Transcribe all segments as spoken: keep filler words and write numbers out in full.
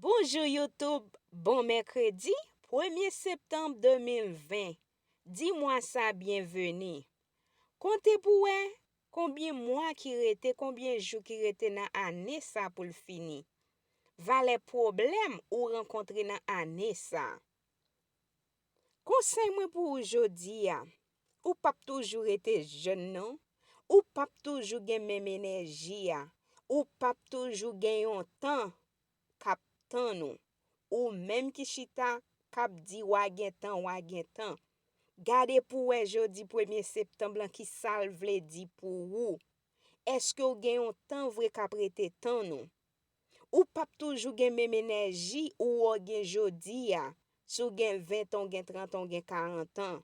Bonjou YouTube, bon mèkredi, premye septanm de mil ven. Di mwa sa byenveni. Konte pou wè konbyen mwa ki rete, konbyen jou ki rete nan ane sa pou l fini. Valè pwoblèm ou rankontre nan ane sa. Konsèy mwen pou ou jodi a, ou p ap toujou rete jèn non. Ou p ap toujou gen menm enèji a. Ou p ap toujou gen yon tan k ap tann ou. Ou menm ki chita k ap di w a gen tan, w a gen tan. Gade pou w wè jodi premye septanm lan ki sa l vle di pou ou. Èske w gen yon tan vre k ap rete tann ou? Ou p ap toujou gen menm enèji ou wè w gen jodi a, si w gen ven tan, w gen trant an, w gen karant an.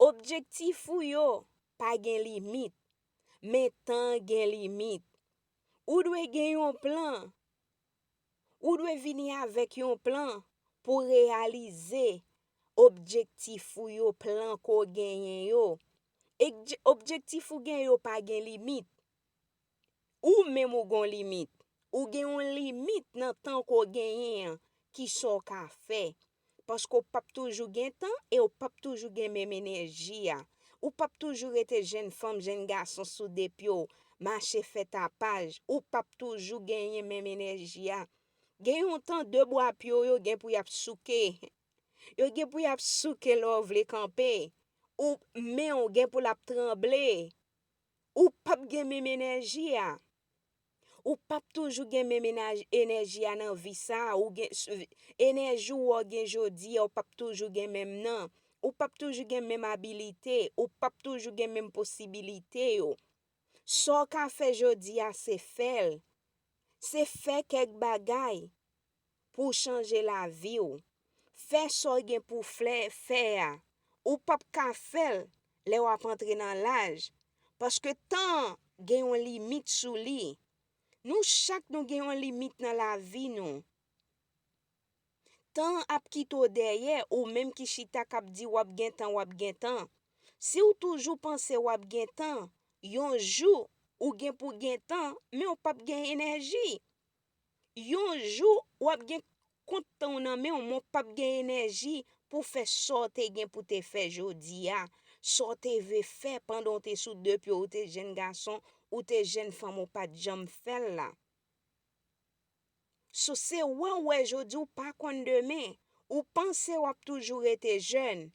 Objektif ou yo pa gen limit, men tan an gen limit. Ou dwe gen yon plan. Ou dwe vini avèk yon plan pou reyalize objektif ou yo, plan ke w genyen yo. Ebje-, objektif ou gen yo pa gen limit. Ou menm ou gon limit. Ou gen yon limit nan tan ke w genyen an, kisa w ka fè. Paske w p ap toujou gen tan e w p ap toujou gen menm enèji a. Ou p ap toujou rete jèn fanm, jèn gason sou de pye w, mache fè tapaj. Ou p ap toujou genyen menm enèji a. Gen yon tan de bwa pye w yo gen pou y ap souke. Yo gen pou y ap souke lè w vle kanpe. Ou, men w gen pou l ap tranble. Ou p ap gen menm enèji a. Ou p ap toujou gen menm enèj-, enèji a nan vi sa a. Ou gen, s-, enèji w wè w gen jodi a, ou p ap toujou gen menm nan. Ou p ap toujou gen menm abilite. Ou p ap toujou gen menm posibilite yo. Sa w ka fè jodi a, se fè l. Se fè kèk bagay pou w chanje lavi w. Fè sa w gen pou w flè-, fè a. Ou p ap ka fè l lè w ap antre nan laj. Paske tan an gen yon limit sou li. Nou chak nou gen yon limit nan lavi nou. Tan an ap kite w dèyè, ou menm ki chita k ap di w ap gen tan, w ap gen tan. Si w toujou panse w ap gen tan, yon jou ou gen pou gen tan, men w p ap gen enèji. Yon jou, w ap gen kont tan w nan men w, men w p ap gen enèji pou w fè sa w te gen pou te fè jodi a, sa w te vle fè pandan w te sou de pye w, ou te jèn gason, ou te jèn fanm, ou pa t janm fè l la. So, se wè w wè jodi, w pa konn demen. Ou panse w ap toujou rete jèn.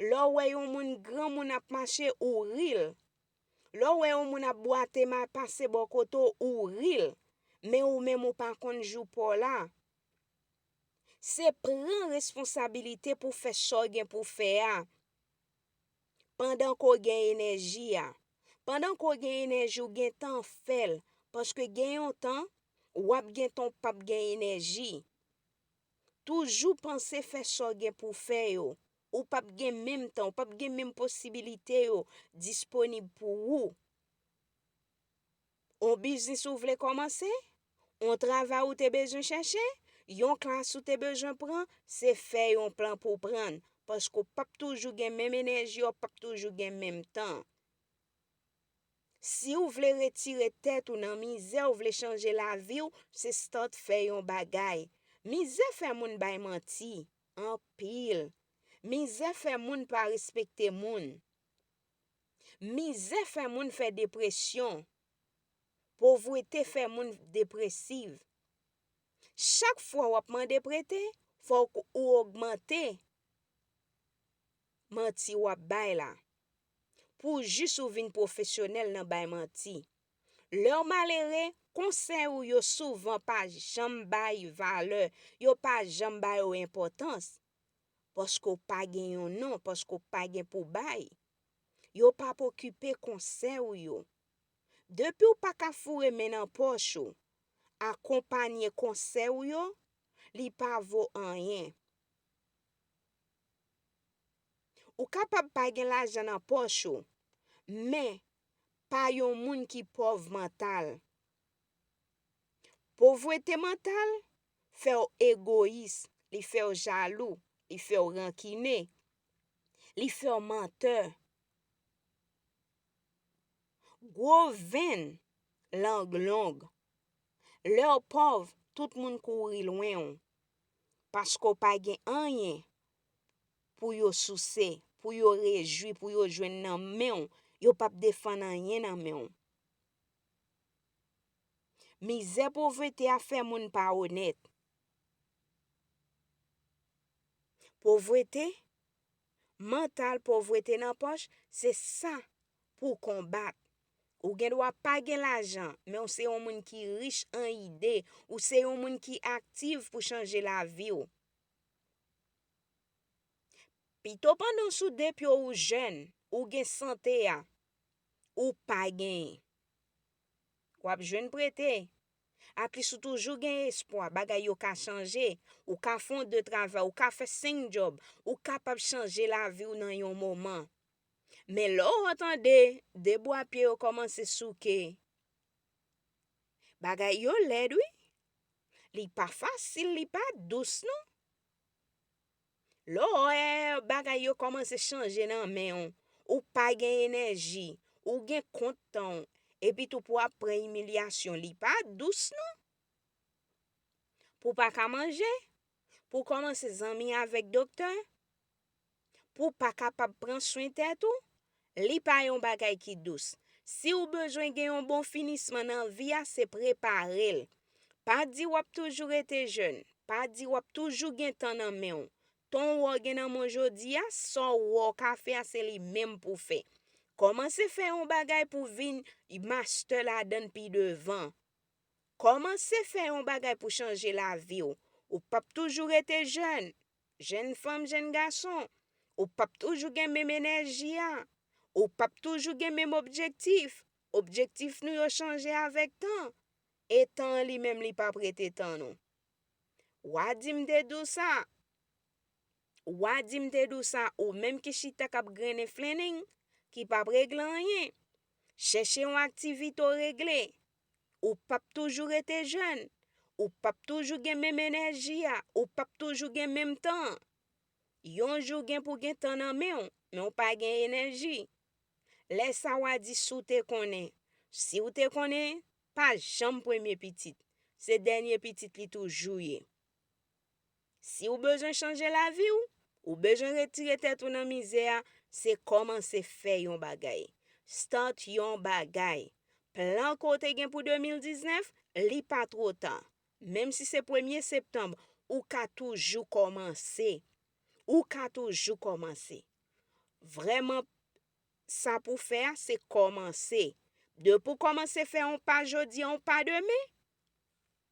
Lè w wè yon moun granmoun ap mache, ou ri l. Lè w wè yon moun ap bwate mal pase bò kote w, ou ri l. Men ou menm ou pa konn jou pa w la. Se pran responsabilite pou w fè sa w gen pou w fè a. Pandan ke w gen enèji a. Pandan ke w gen enèji, w gen tan, fè l. Paske gen yon tan, w ap gen tan w p ap gen enèji. Toujou panse fè sa w gen pou w fè yo. Ou p ap gen menm tan, ou p ap gen menm posibilite yo disponib pou ou. On biznis ou vle kòmanse? On travay ou te bezwen chèche? Yon klas ou te bezwen pran? Se fè yon plan pou w pran l, paske w p ap toujou gen menm enèji a, w p ap toujou gen menm tan. Si w vle retire tèt ou nan mizè, w vle chanje lavi w, se start fè yon bagay. Mizè fè moun bay manti, anpil. Mizè fè moun pa respekte moun. Mizè fè moun fè depresyon. Povrete fè moun depresiv. Chak fwa w ap mande prete, fòk ou ogmante manti w ap bay la. Pou jis ou vin pwofesyonèl nan bay manti. Lè w malere, konsèy ou yo souvan pa janm bay valè, yo pa janm ba yo enpòtans. Paske w pa gen yon non, paske w pa gen pou bay. Yo p ap okipe konsèy ou yo. Depi w pa ka foure men nan pòch ou, akonpanye konsèy ou yo, li pa vo anyen. Ou kapab pa gen lajan nan pòch ou, men pa yon moun ki pòv mantal. Povrete mantal fè w egoyis, li fè w jalou, li fè w rankine, li fè w mantè. Gwo venn, lang long. Lè w pòv, tout moun kouri lwen w. Paske w pa gen anyen pou yo souse, pou yo rejwi, pou yo jwenn nan men w. Yo p ap defann anyen nan men w. Mizè povrete a fè moun pa onèt. Povrete mantal, povrete nan pòch, se sa pou w konbat. Ou gen dwa pa gen lajan, men w se yon moun ki rich an ide, ou se yon moun ki aktif pou chanje lavi w. Pito pandan w sou de pye w, ou jèn, ou gen sante a, ou pa genyen. W ap jwenn prete. At least ou toujou gen espwa, bagay yo ka chanje. Ou ka fè yon de travay, ou ka fè senk djòb, ou kapab chanje lavi w nan yon moman. Men lè w tande de bwa pye yo kòmanse souke, bagay yo lèd wi. Li pa fasil, li pa dous non. Lè w wè bagay yo kòmanse chanje nan men w, ou pa gen enèji, ou gen kont tan w, epi tou pou w ap pran imilyasyon, li pa dous non. Pou w pa ka manje, pou w kòmanse zanmi avèk doktè, pou w pa kapab pran swen tèt ou, li pa yon bagay ki dous. Si w bezwen gen yon bon finisman nan vi a, se prepare l. Pa di w ap toujou rete jèn, pa di w ap toujou gen tan nan men w. Tan w wè w gen nan men w jodi a, sa w wè w ka fè a, se li menm pou w fè. Kòmanse fè yon bagay pou w vin mastè ladan l pi devan. Kòmanse fè yon bagay pou chanje lavi w. Ou p ap toujou rete jèn. Jèn fanm, jèn gason, ou p ap toujou gen menm enèji a. Ou p ap toujou gen menm objektif. Objektif nou yo chanje avèk tan. E tan an li menm li p ap rete tan non. W a di m te di w sa. W a di m te di w sa, ou menm ki chita k ap grennen flennen, ki p ap regle anyen. Chèche yon aktivite w regle. Ou p ap toujou rete jèn. Ou p ap toujou gen menm enèji a. Ou p ap toujou gen menm tan. Yon jou gen pou gen tan nan men w, men w pa gen enèji. Lè sa w a di si w te konnen. Si w te konnen, pa janm premye pitit. Se dènye pitit li toujou ye. Si w bezwen chanje lavi w, ou bezwen retire tèt ou nan mizè a, se kòmanse fè yon bagay. Start yon bagay. Plan ke w te gen pou de mil diznèf, li pa twò ta. Menm si se premye septanm, ou ka toujou kòmanse. Ou ka toujou kòmanse. Vrèman, sa pou w fè a, se kòmanse. Depi w kòmanse fè yon pa jodi a, yon pa demen,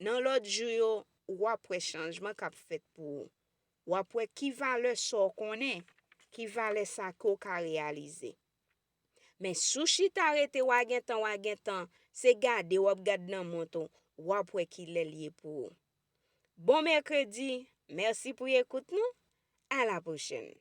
nan lòt jou yo, w ap wè chanjman k ap fèt pou ou. W ap wè ki valè sa w konnen, ki valè sa ke w ka reyalize. Men si w chita rete w a gen tan, w a gen tan, se gade w ap gad nan mont ou, w ap wè kilè l ye pou ou. Bon mèkredi, mèsi pou ekout nou, a la pwochèn.